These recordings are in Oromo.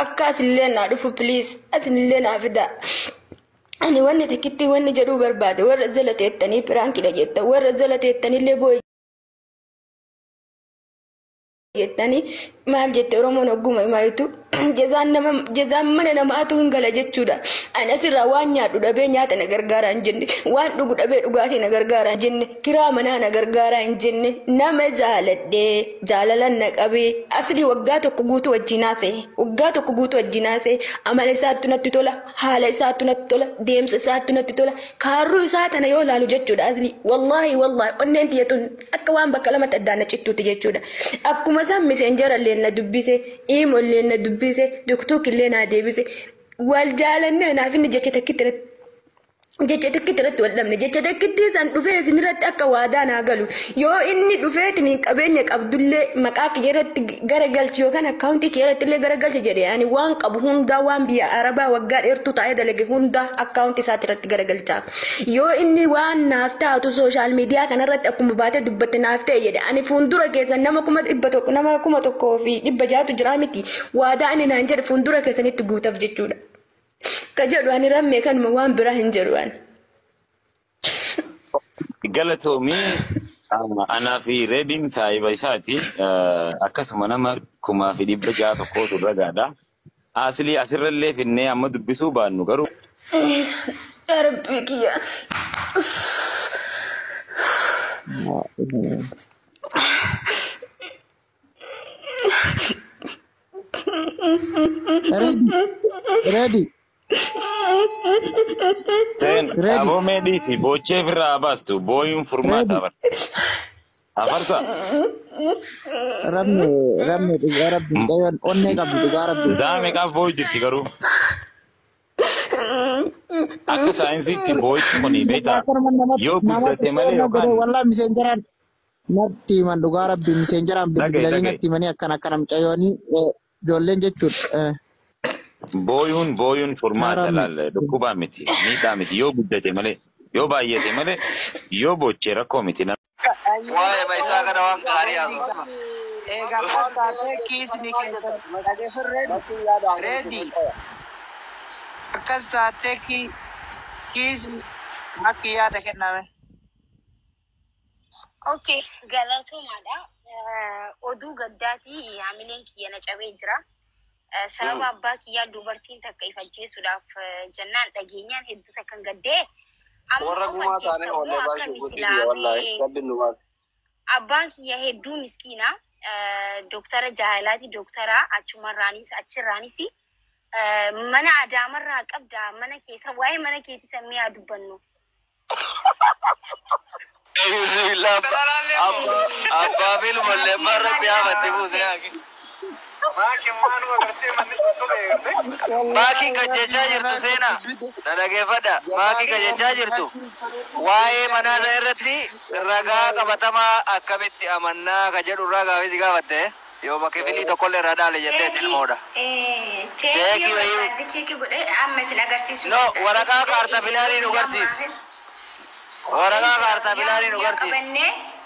Akka asillee naa dhufu please asinillee naa fidaa. Ani wanni tikkitti wanni jedhuu barbaade warra jala teettanii prank idha jetta, warra jala teettanillee boo'e jettanii maal jette? Oromoon hogguma himaaytu jazaan nama jazaan mana namaatu hin gala jechuudha. Ani asirraa waan nyaadhu dhabee nyaata na gargaaraa hin jenne, waan dhugu dhabee dhugaatii na gargaaraa hin jenne, kiraa manaa na gargaaraa hin jenne. Nama jaaladhee jaalalan na qabee asli waggaa tokko guutuu wajjin haasa'e, waggaa tokko guutuu wajjin haasa'e. Amala isaattu natti tola, haala isaattu natti tola, deemsa isaattu natti tola, kaarruu isaa tana yoo ilaalu jechuudha. Asli wallaahi wallaahi onneen tiyya tun akka waan bakka lamatti addaan na cittuuti jechuudha. Akkuma isaan Messenger illee na dubbise, imo illee na dubbise, TikTok illee na deebise, wal jaalannee naaf inni jecha takkitti irratti wal dhabne. Jecha takkitti san dhufee isin irratti akka waadaa naa galu. Yoo inni dhufeetiin qabeenya qabdullee maqaa kiyya irratti gara galchi yookaan account ii kiyya irratti illee gara galchi jedhe, ani waan qabu hundaa, waan biyya arabaa waggaa dheertuu taa'ee dalage hundaa account ii isaati irratti gara galchaaf. Yoo inni waan naaf taatu social media kanarratti akkuma baatee dubbatte naaf ta'e jedhe, ani fuuldura keessan nama 100,000, nama 1600tu jira miti, waadaa inni naan jedhe fuuldura keessanitti guutaaf jechuudha. Ka jedhu ani rammee kanuma, waan biraa hin jedhu ani. Galatoomii, anaa fi Reediin saahiba isaati. Akkasuma nama 6,600 tokkootu ragaadha. Aslii asirrallee finnee amma dubbisuu baannu garuu Yaa Rabbii kiyya. Ready. Ready. Seen Ready. Aboo meedhii fi boochee ofirraa haa baastu, booyuun furmaata Ready. bar. Afarsa. Rabni rabni dhugaa rabbi mucayyoon onnee qabdi dhugaa rabbi. Daa meeqaaf boo'u jirti garuu? Akka saayinsiitti boo'ichi kun beektaa Akkanuma namatti yoo namatti guddate malee share na godhe yookaan wallaahi Messenger aan natti himan, dhugaa rabbi Messenger aan dhagaye bilbilanii dhagaye. Natti himanii akkana akkana mucayyoonii ijoolleen jechuudha. Booyuun Haa furmaata rabbi. Laal, dhukkubaa miti, miidhaa miti. Yoo guddate malee, yoo baay'ate malee, yoo boochee rakkoo miti. Waa'ee isaa kana waan gaarii haasa'u. Egaa taatee kiisni keessan ready akkas taatee kiisni akka yaada kenname. Okay, galatoomaadha. Oduu gaddaatii haamileen kiyya na cabee jira. Sababa abbaa kiyyaa dubartiin takka ifajjeesuudhaaf jennaan dhageenyaan hedduu takkan gaddee. Amma Warra of gumaa taane ajjeessa moo oollee akkami baasuu gudditi wallaahi silaamee rabbiin nu baase. Abbaan kiyya hedduu miskiina. Dooktara jaalaati, dooktara achumarraanis achirraanis mana Adaamarraa qabda, mana keessa waa'ee mana keetii sammee haa dubbannu. Bismillah abbaa abbaa fi ilmallee abbaan rabbi haafatti buusee haaqe. Maakii kan jechaa jirtu seenaa na dhageeffadha. Maakii kan jechaa jirtu waa'ee manaa isaa irratti ragaa qabatamaa akkamitti amannaa ka jedhu irraa gaafii si gaafatte yoo kifilii tokkollee irraa dhaale jetteeti ilmoodha. Cheekii Cheekii yoo wayii barbaadde cheekii godhee amma isin agarsiisuu no danda'a. Waraqaa Cheekii kaartaa godhee pilaanii nu guyyaa garsiisi. muraasa Waraqaa kaartaa guyyaa pilaanii nu guyyaa garsiisi. qabannee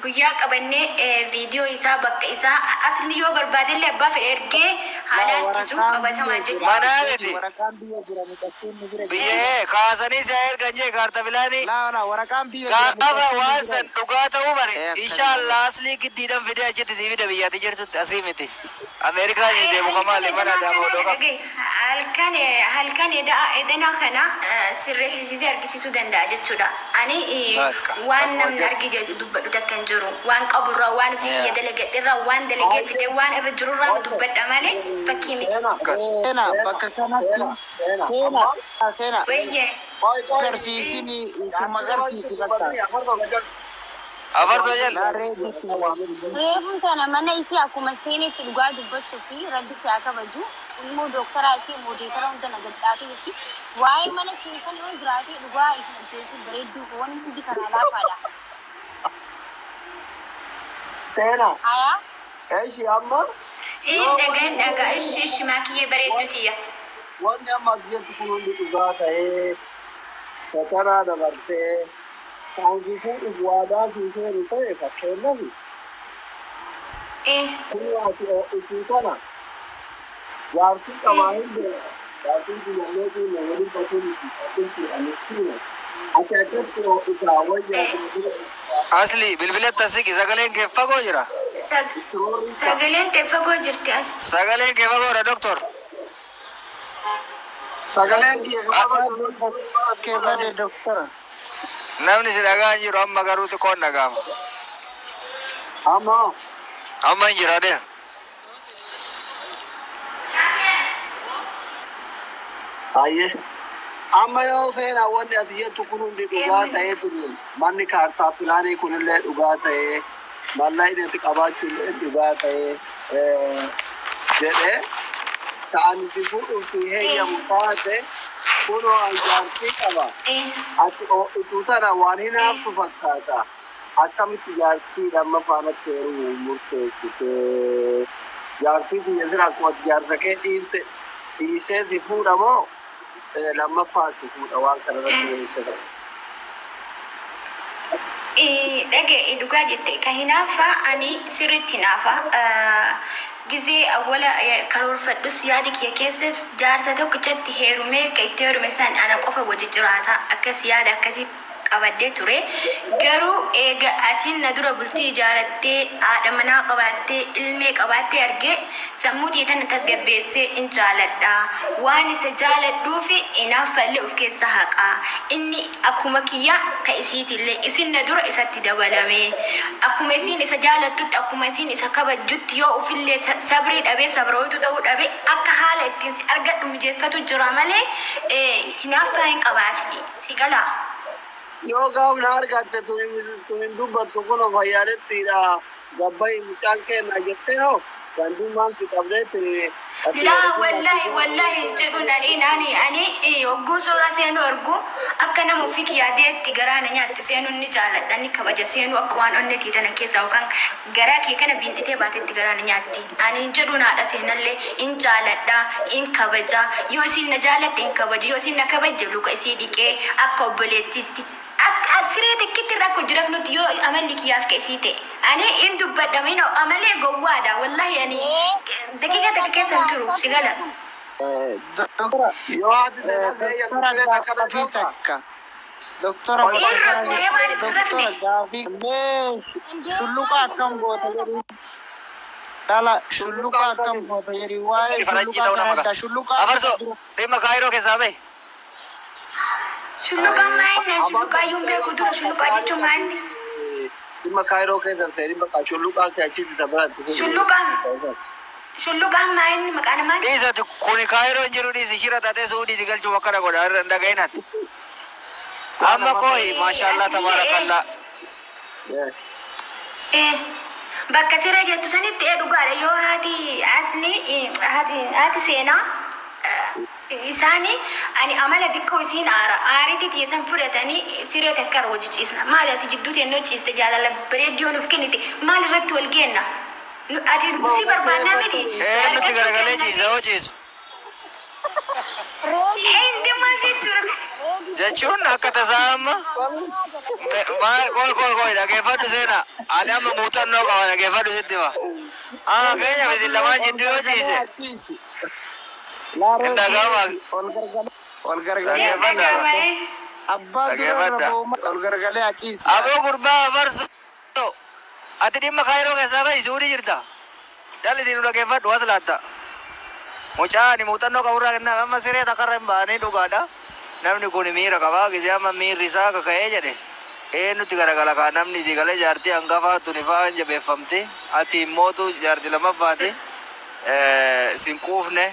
guyyaa qabannee viidiyoo isaa bakka isaa asli yoo barbaadellee abbaa fedhe ergee haala harkisuu Waraqaan qabatamaa biyya jira. jechuudha. Manaa miti. Waraqaan biyya jira, mucattiin ni bira Biyya jira. ee kaasanii si ergan jee kaartaa pilaanii. Laa laa, waraqaan biyya jira, Gaafa mucattiin ni waan bira. san dhugaa ta'uu bare Ee akkana inshallah aslii giddiidhaan fidee achitti sii fida biyyaatti jirtutti asii miti. Ameerikaa ni deemu Halkan kamaali mana edanaa adaama kana odoo qaba. dhagaye, halkan halkan edanaa kana sirreessisiisee argisiisuu danda'a jechuudha. Ani Bakka waan akkuma namni jedhu. argi jedhu dubbadhu takka hin jiru. Waan qaburraa, waan ofii kiyya dalagadherraa, waan dalagee fide, waan irra jirurraa dubbadha malee fakkii miti. Akkas. Seenaa bakka kanatti seenaa seenaa Wayyee. agarsiisini suma agarsiisi bakka. Afarsoo jala. Laa reeditti Reefuun tana mana isii akkuma seenetti dhugaa dubbachuu fi rabbi si haa kabaju. Ilmoo dooktaraatii moodeetara hunda na galcaatee jirti. Waa'ee mana keessan yoo jiraate dhugaa ifin ajjeessu bareedduu, wanni hundi karaa laafaadha. Seenaa. Hayaa. Eshi amma Een dhagaan dhagaa ishi ishi maakiyyee bareeddu tiyya. Wanni amma as jettu kun hundi dhugaa ta'ee fataraa dabartee saayinsii fuudhuuf waadaa sii seenu ta'e, fakkeenyaaf kun ati isii kana Jaartii qabaa hin beeku. Jaartiin kun kun waliin bakka miti. Miskiina. Ati akkatti isaa wayyaa. Asli bilbilatti asiki sagaleen kee fagoo jira. Sagaleen tee fagoo jirti as. Sagaleen kee fagoodha doktor. Sagaleen kee Kee bade doktora. Namni si dhagaa hin jiru amma garuu xiqqoon dhagaama. Amma Amma hin jira deema. Ayyee. Amma yoo seenaa wanni ati jettu kun hundi dhugaa ta'ee ture. Manni kaartaa pilaanii kunillee dhugaa ta'ee mallaqni itti qabaachuullee dhugaa ta'ee jedhee ta'an itti fuudhuuf si heeyyamu taate kunoo an jaartii qaba. Ati utuu tana waan hinaaftu fakkaata. Akkamitti jaartii lammaffaa heerumuu murteessitee jaartii biyya sira akkuma jaarsa kee dhiifte dhiisee si fuudha moo lammaffaa si fuudha waan kana irratti beeksisa. Dhage dhugaa jette ka hinaaffaa ani sirriitti hinaafa. Gizee awwala karoorfadhus yaada kiyya keessas jaarsa tokkichatti heerumee ka itti heerume san ana qofa wajji jiraata akkas yaada akkasii qabadhee ture. Garuu eega atiin na dura bultii ijaarattee haadha manaa qabaattee ilmee qabaattee argee sammuu tiyya tana tasgabbeessee in jaaladha. Waan isa jaaladhuufi hinaaffallee of keessa haqaa. Inni akkuma kiyya ka isiitillee isin na dura isatti dabalame. Akkuma isiin isa jaalattutti akkuma isiin isa kabajjutti yoo ofillee sabrii dhabee sabrootu ta'uu dhabee akka haala ittiin si argadhu mijeeffatu jira malee hinaaffaa hin qabaasi. Si galaa? Yoo gaafna argatte tuni dubbattu kun fayyaalettiidha. Gabbayi mucaan kenna jettee hoo gandummaan si qabdeetti. Laa wallahi wallahi jedhuun ani ani ani hogguu suuraa seenuu argu akka nama ofii yaadeetti garaa na nyaatti seenuun ni jaaladha ni kabaja seenuu akka waan onnetii tana keessa yookaan garaa kee kana biintitee baatetti garaa na nyaatti. Ani jedhuun haadha seenallee in jaaladha in kabaja yoo isin na jaalatte in kabaja yoo isin na kabajje luka isii dhiqee akka obboleettiitti. Akka siree takkitti irraa akka jiraaf nuti yoo amalli kiyyaaf ka isii ta'e. Ani in dubbadha minoo amalee gowwaadha wallahi ani daqiiqa takka keessa hin turu si gala. Doktora Yoo haati doktora gaafii takka. Doktora doktora gaafii mee shulluqa akkam goota jedhu. Dhala shulluqa akkam goota jedhu waa'ee Faranjii shulluqaa ta'uu nama kana adda ga'a. shulluqaa Afarsoo dhimma kaayiroo keessaa bahi. Shulluqaan maayinna shulluqaa iyyuu hin beeku dura shulluqaa jechuun maayinni. Dhimma kaayiroo keessa seenii bakka shulluqaa kee achitti isa biratti. Shulluqaan shulluqaan maayinni maqaan maali? Dhiisati kuni kaayiroo hin jiru dhiisi shira taatee suudii galchuuf akkana godha irra hin dhaga'inati. Amma kooyi maashaallah tabaarakallaa. Bakka siree jettu sanitti dhugaadha yoo haati asli haati haati seenaa isaani ani amala xiqqoo isiin aara aariitti tiisan fudhatanii siree takka irra wajji ciisna maali ati jidduu teennoo ciiste jaalala bareedduu nuuf kennite maal irratti wal geenna ati si barbaannaa miti. Nutti garagalee ciisa hoo ciisu. Hindi maal jechuudha? Jechuun akka tasaa amma maal qoy qoy qoy dhageeffadhu seenaa. Ani amma muuxannoo qaba dhageeffadhu sitti hima. Amma keenya miti lamaan jidduu yoo ciise. Hin dhaga'ama. Ol garagalee Dhaggeeffadha. Abbaa dura Dhaggeeffadha. ol garagalee achiisi. Aboo gurbaa afarsoo. Ati dhimma kaayiroo keessaa bahi suudii jirta. Callisii nu dhageeffadhu as laatta. Mucaa ani muuxannoo qaburraa kennaaf amma siree takkarra hin ba'anii dhugaadha. Namni kun miira qabaa gisee amma miirri isaa kaka'ee jedhe. Eenyutti garagala kaa namni si galee jaartii hangafaa tuni fa'aa hin jabeeffamti. Ati immootu jaartii lammaffaati. Sin quufne.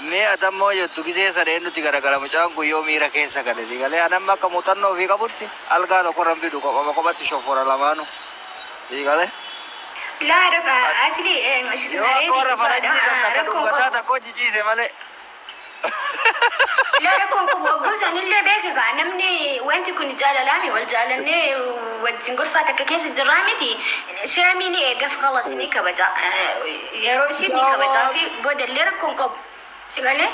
Mee ati ammoo jettu gisee sana eenyutti garagala mucaan kun yoo miira keessa gale si galee ani amma akka muuxannoo ofii qabutti algaa tokkorra hin fidu qophama qophatti shoffora lamaanu. Si galee. Laa dhugaa asli Yoo akka warra faranjii san takka rakkoon dhungataa qabu. takka hojii malee. Laa rakkoon qabu wagguu sanillee beeka namni wanti kun jaalalaami wal jaalannee wajjin golfaa takka keessa jirraa miti sheemii ni eegaf khalas ni kabaja yeroo isiin ni kabajaa fi boodallee rakkoon qabu si galee.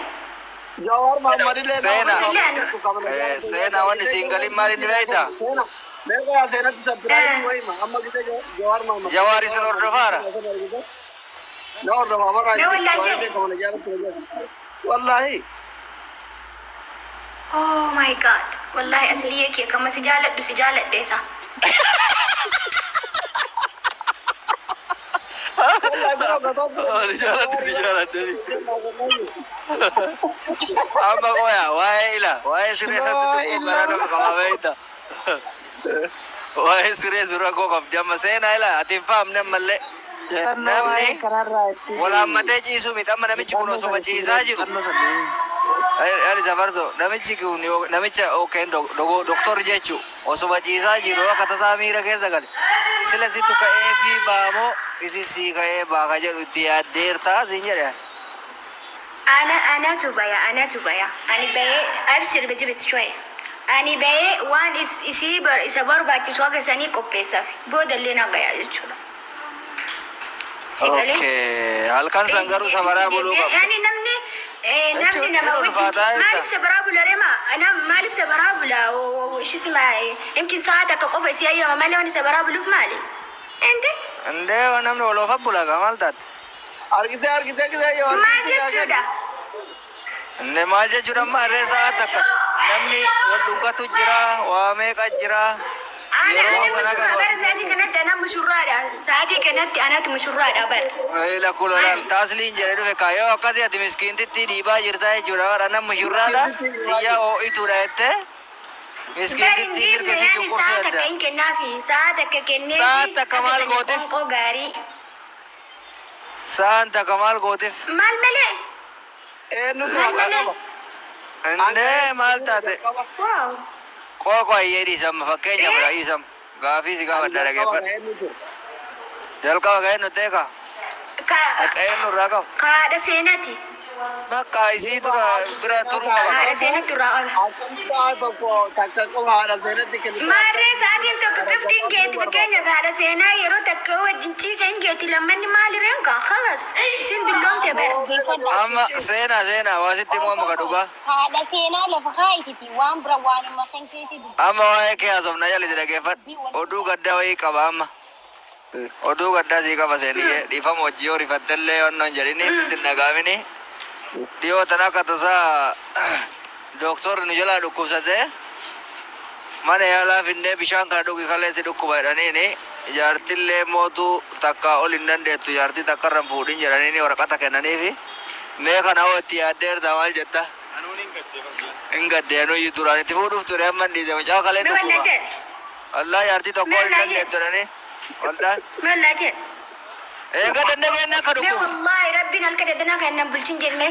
Jawaar Mohammad illee Seenaa. Seenaa wanni siin galin maal inni beektaa? Meeqa seenatti sabiraayii wayima amma gisee Jawaar Mohammad. Jawaar isin hordofaara? Na hordofaa bara Mee wallaahi waa'ee jedhi. beekama na jaalatti. Wallaahi. Oh my God. Wallahi asliyee kee kama si jaaladhu si jaaladheesa. Wallaahi bira gataa. Si jaaladhu si jaaladhe. Amma qoya waa'ee ila waa'ee siree sanatti xiqqoo garaa nama qaba beekta. Waa'ee siree sura koo qabdi amma seenaa ila ati hin fahamne ammallee. Namni wal hammatee ciisuu miti amma namichi kun osoma ciisaa jiru. Ali dabarso namichi kun namicha okay doktorri jechu osoma ciisaa jiru akka tasaa miira keessa gale. Sila situ ka'ee fi baamoo isi sii ka'ee baaka jedhu itti yaaddeertaa siin jedhe. أنا أنا تبايا أنا تبايا أنا بيه أبشر بجيب شوي أنا بيه وان إس إسيبر إسبر باتي سواق سني كوبيسة في بود اللي نقيا جوا سيقالي. Okay, halkan san garuu sabaraa buluu qabda. يعني نمني نمني Jechuun نما inni ulfaataa jecha. مالف سبرا بولا ريما أنا مالف سبرا بولا وش اسمه يمكن ساعتك قفا سي أيام مالي وأنا سبرا بلوف مالي أنت Indee namni wal oofa bula gaa maal taate? Argitee argitee gidee yoo ما argitee جت شو ده. Indee maal jechuudha amma harree sa'a takka namni wal dhungatu jira, waa meeqa jira. أنا Yeroo أنا sana مشرة kan بر ساعتي كانت أنا مشرة ساعتي كانت أنا مشرة بر. Ila kulolaal taasliin jedhee dhufe kaayyoo akkasii ati miskiintitti dhiibaa jirta jechuudha. Bara nama shurraadha xiyyaa ho'ituudha jettee بر miskiintitti mirga إنجيل isii يعني cunqursuu ساعة adda. كإن كنافي ساعة كنافي. Sa'aan takka maal gooteef? غاري. Sa'aan takka maal gooteef? مال ملء. Eenyutu Maal maqaa malee? qaba? Indee maal taate? واو. Qoqoo ayyee dhiisama fakkeenya bira dhiisama. Gaafii si gaafadha dhageeffadha. Eenyutu? Jalqaba ga'ee nu teeka. Ka Akka eenyu irraa qaba. kaadha seenati. Bakka isii dura bira turuu qaba. Haadha seenatti irraa qaba. Akkam sa'a tokko takka qofa haadha seenatti kennite. Maarree sa'aatiin tokko qiftiin geeti fakkeenyaaf haadha seenaa yeroo takka wajjin ciisan geeti lammanni maalirreen kaa khalas isin dulloomte bara. Amma seenaa seenaa waa sitti immoo muka dhugaa. Haadha seenaa lafa kaayititi waan bira waanuma kan keeti Amma waa'ee kee haasofna jalli dhageeffadhu. Oduu gaddaa wayii qaba amma. Oduu gaddaa sii qaba seeniyee dhiifama hojii yoo rifattellee onnoo hin jedhini sitti hin dhagaamini. Dhiyoo tana akka tasaa dooktorri nu jalaa dhukkubsatee mana yaalaa finnee bishaan kana dhugi kaleessi dhukkuba jedhaniini jaartillee mootuu takka ol hin dandeettu jaartii takka irra hin fuudhin jedhaniini waraqata kennaniifi mee kana hoo itti yaaddeerta maal jetta? Hin gaddee anuyyuu duraan itti fuudhuuf ture amma hin dhiise mucaa kalee Mee wallaa dhukkuba. jedhe. Wallaa jaartii tokko ol hin dandeettu jedhanii. Wallaa. Mee wallaa jedhe. Eega dandeenye akka Mee dhukkuba. wallaahi rabbiin halka dadanaa kan nan bulchin jedhme.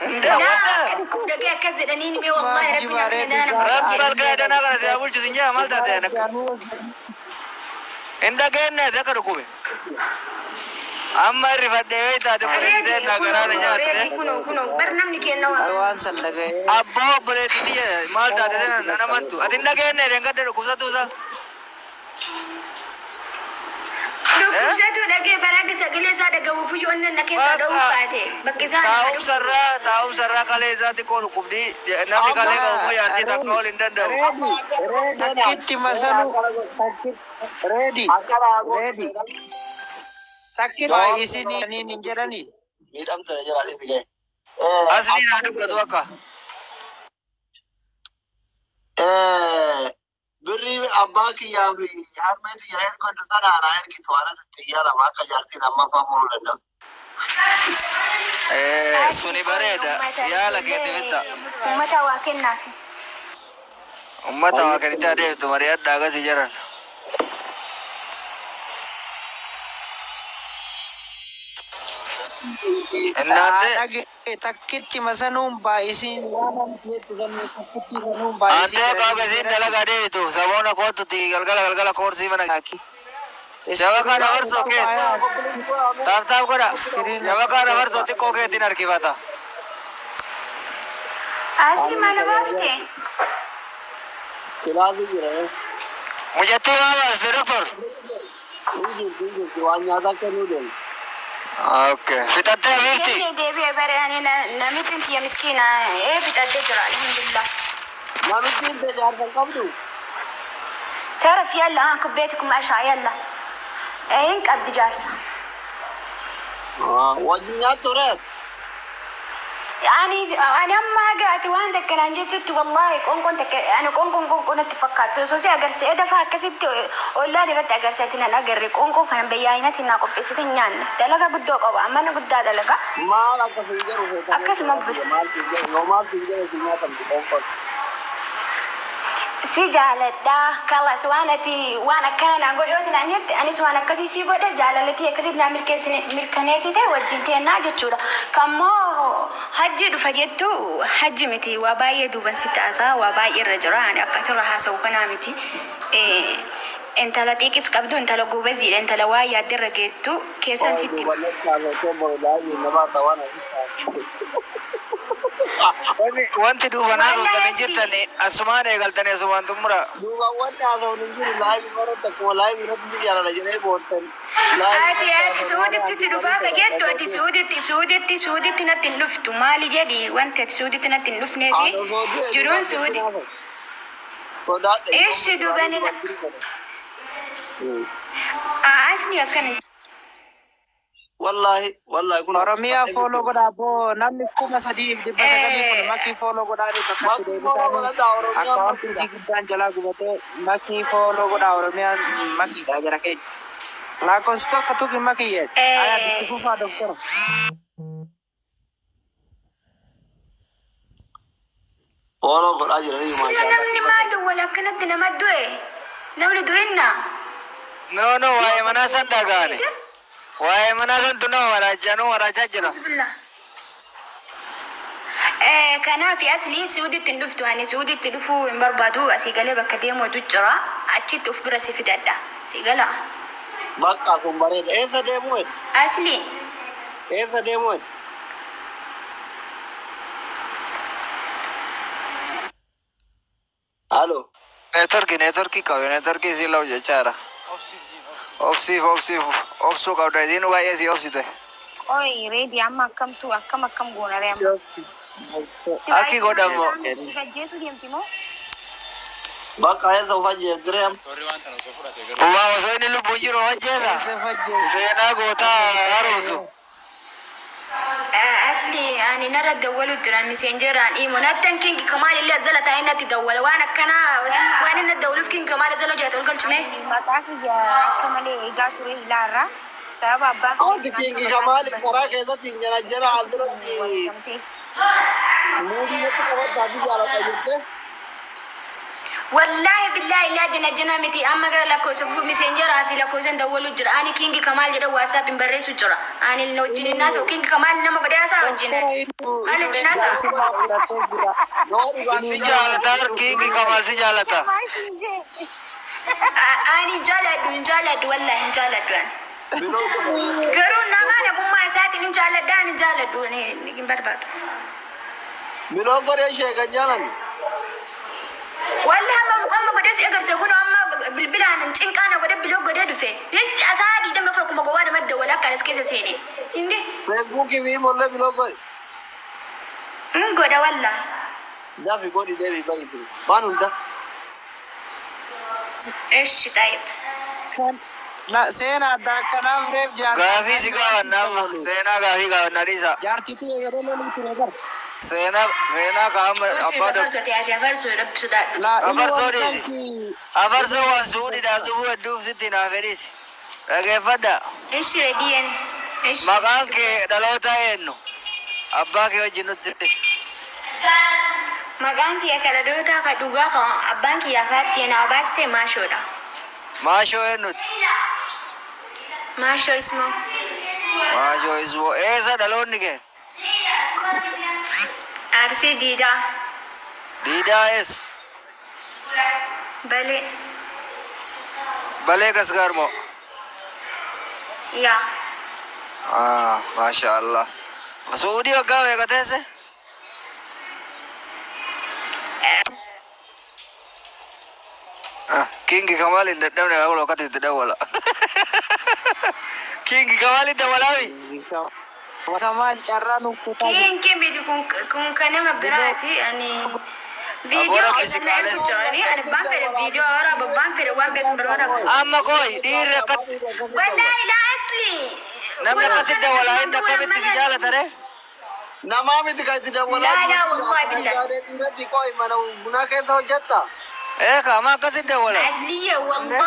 Indee Laa waddaa. akka dhukkubu dhagee akkas jedhaniin mee wallaahi rabbiin halka dadanaa nan bulchin Rabbi jedhe. halka dadanaa kana siyaa bulchu sin jaa maal taate akka. Hin dhageenye akka dhukkube. Amma irrifadhee wayii taate obboleettii ta'e na garaa na nyaatte. Reetii kunoo kunoo bar namni kenna waa. Waan san dhaga'ee. Abbaa obboleettii tiyya maal taate nan amantu. Ati hin dhageenye dheengadde dhukkubsatu isaa. Dhukkubsatu dhagee bara sagalee isaa dhaga'uuf iyyuu onneen na keessaa dha'uu baate bakki isaa na dhukkube. Taa'umsarraa taa'umsarraa kalee isaa xiqqoo dhukkubdi namni kalee qabu immoo yaaddi takka ol hin danda'u. Takkitti masalu. Reedi. Akka raagoo Reedi. Takkitti isinii hin jedhani. miidhamte na jalaa dhiisi ga'e. Asliin haa dubbatu akka. Birrii abbaa kiyyaa fi harmee kiyyaa erga sana anaa ergitu waan xiyyaa lama akka jaartiin ammaffaa muruu danda'u. Suni bareeda yaala keetti bitta. Uummata waa kennaafi. Uummata waa kennite adeemtu mari'adhaa akkasii jiran. Innaante Dhagee takkitti masanuun baay'isiin waan jettu sanuu takkitti sanuun baay'isiin. Antee baagasiin dalagaa deebitu saboona kootutti galgala galgala koorsii mana. Shabakaa dabarsoo keet. Taaf taaf godha. Shabakaa dabarsoo xiqqoo keetiin harkifata. Asii mana baaftee. Kilaasii jira. Mucattii maa baaste doktor? Hin jirti hin jirti waan nyaataa kennuu deemu. Okay. Fixattee hafiifti? Deebi'ee deebi'ee bare ani namitti tiyya miskiina ee fixattee jira alhamdulillah. Namichi hin jaarsa hin qabdu. تعرف يلا ها كبيتكم اشعة يلا اين قبض جارسة. Wajjin nyaattu reet. Ani amma gaati waan takka naan jechutti, wallaahi qoonqoon takka ani qoonqoon qoonqoo natti fakkaatu osoo si agarsiise dafaa akkasitti ollaan irratti agarsiisati nan agarre qoonqoo kana bayyaayinatti naa qopheessite nyaanna. Dalaga guddoo qaba, mana guddaa dalaga. Maal akka siin jedhu feetan. Akkasuma bulu. Maal siin jedhu, yoo maal siin jedhu si nyaatamti qoonqoon. Si jaaladha kalas, waan ati waan akkana naan godhe yoo naan jette, anis waan akkasii si godhe, jaalalatii akkasitti naa mirkaneessite wajjin teennaa jechuudha. Kammoo hajji dhufa jettu, hajji miti, waa baay'ee duuban si taasaa, waa baay'ee irra jira, ani akkasirra haasa'u kanaa miti. Intala xiiqis qabdu, intala gobaziidha, intala waa yaadde irra geettu keessan sitti. Duuban haasa'u boru laayii nama ta'an asitti. Wanti duubanaa Wallahi turtanii asli. Jirtanii asumaan eegaltanii asumaan xumura. Duuba wanti haasa'uun hin jiru, live irratti akkuma live irratti si jaalala jedhee boontan. Ati suuditti si dhufaa ka jettu, ati suuditti natti hin dhuftu, maali jedhi, wanti ati suuditti natti hin dhufneefi jiruun suudi. Sodaadhe. Ishi duuba ni asni akkana. Wallahi wallahi kun Oromiyaa follow godhaa boo, namni 3,900 kun makii follow godhaa, bakka itti Makii follow deebitaanii godhadhaa, Oromiyaan akkaawwantii makiidha. isii guddaan jalaa gubatee makii follow godhaa, Oromiyaan makiidha jara keenya. Lakkoofsi tokko tuqi makiyyeet. Ayaa itti fufaa, doktora. Follow godhaa jiranii. Sila namni maal dawwala akkanatti nama du'e, namni du'inna. No, waa'ee manaa san dhagaane. Waa'ee manaa santu nama waraachaa nu waraachaa jira. Bismillah. Kanaaf asli suuditti hin dhuftu, ani suuditti dhufuu hin barbaadu, asii galee bakka deemuutu jira, achitti uf bira si fidadha si gala. Bakka kun bareeda. Eessa deemuu hedha? Asli. Eessa deemuu hedha? Halo. Neetworkii qabe, neetworkii isii lau jechaadha. Obsiif, obsiif, obsuu qabda, isiin baay'ee si obsite. Oi, reedi amma akkamtu akkam akkam goona ree amma? Akki godhamu. Ajjeesuu deemti moo? Bakka eessa ufa jeeqiree amma? Waa osoo inni lubbuun jiru hojjeesa. Seenaa gootaa haaromsu. Asli ani narra dawwalu jira messengeraan imo nattan kinki kamaal illee azala taa'ee natti dawwala, waan akkanaa waan inni dawwaluuf kinki kamaal azala jiraate ol galchime. Maqaa kiyya akka malee eegaa ture ilaarraa. Sababa abbaa Wanti kinki kamaali karaa keessatti hin jala jala al duratti muudii natti qabataa fi jaalladha jettee. Wallaahi billaahi laa jina jina miti, amma gara lakkoofsa messengeraa fi lakkoofsan dawwalu jira, ani kinki kamaal jedha WhatsApp hin barreessu jira, ani wajjin hin haasa'u, kinki kamaal nama godhee haasa'a wajjin maal wajjin haasa'a. Yoo dhugaan Si jaalata, kingi kamaal si jaalata. Ani jaaladhu, hin jaaladhu, wallaahi hin jaaladhu ani. Biroo godhu. Garuu nama namummaa isaatiin hin jaaladha, ani jaaladhu, ani hin barbaadu. Biroo godhee sheekan jaalannu. Wallahi amma godhee si agarsiisa, kun amma bilbilaan cinqaana godhee biloo godhee dhufe. Jechi asaa 24 kuma gowwaa nama dawwala akka anas keessa seene. Inde Feesbuukii fi imollee biloo godhe. hin godha wallahi. Dafi godhi, deebii baay'ee waan hunda. Eshi taayib. Seenaa adda akkanaaf reef jaartii. Gaafii si gaafanna amma. Seenaa gaafii gaafanna dhiisa. Jaartiitu yeroo lolii ture gar. Seenaa ka amma abbaa Afarsoo ta'e, afarsoo, rabbi sodaadhu. Laa inni Afarsoo waan dhiisi. kanti Afarsoo waan suudhiidhaan dhufuu hedduuf sitti naaf fedhiisi. Dhageeffadha. Eshi rediyen. Eshi. Maqaan kee dhaloota eenyu? Abbaa kee wajjin nutti. Maqaan kiyya kan dhalootaa kan dhugaa kan abbaan kiyya kaatti na baaste maashoodha. Maashoo eenyuti? Maashoo ismoo. Maashoo ismoo. Eessa dhaloonni kee? Arsii diidaa. Diidaa eessa? Balee. Balee Gasgaarmoo. Yaa. Ah, maasha Allah. Suudii waggaa meeqa teesse? Ah, Kingi Kamal hin dadhabne, waan wakati itti dawwala. Kingi Kamal dawwalaawi. Kamaal carraa nuuf kutaa jiru. Kinki miti, kun kan nama biraati, ani viidiyoo Aboo Rabbi si keessan na ergu qaalessi. jirani, ani abbaan fedhe viidiyoo waraaba, abbaan fedhe waan beekan barbaada. Amma qoy dhiirri akkatti Wallahi laa asli. Namni akkasitti dawwalaa inni akkamitti si jaalata ree? Namaa miti kan itti dawwalaa Laa laa wallahi billah. Dhiirratti qo'i mana bunaa keessa hojjetta. Ee kaama akkasitti dawwala. Asliya wallahi.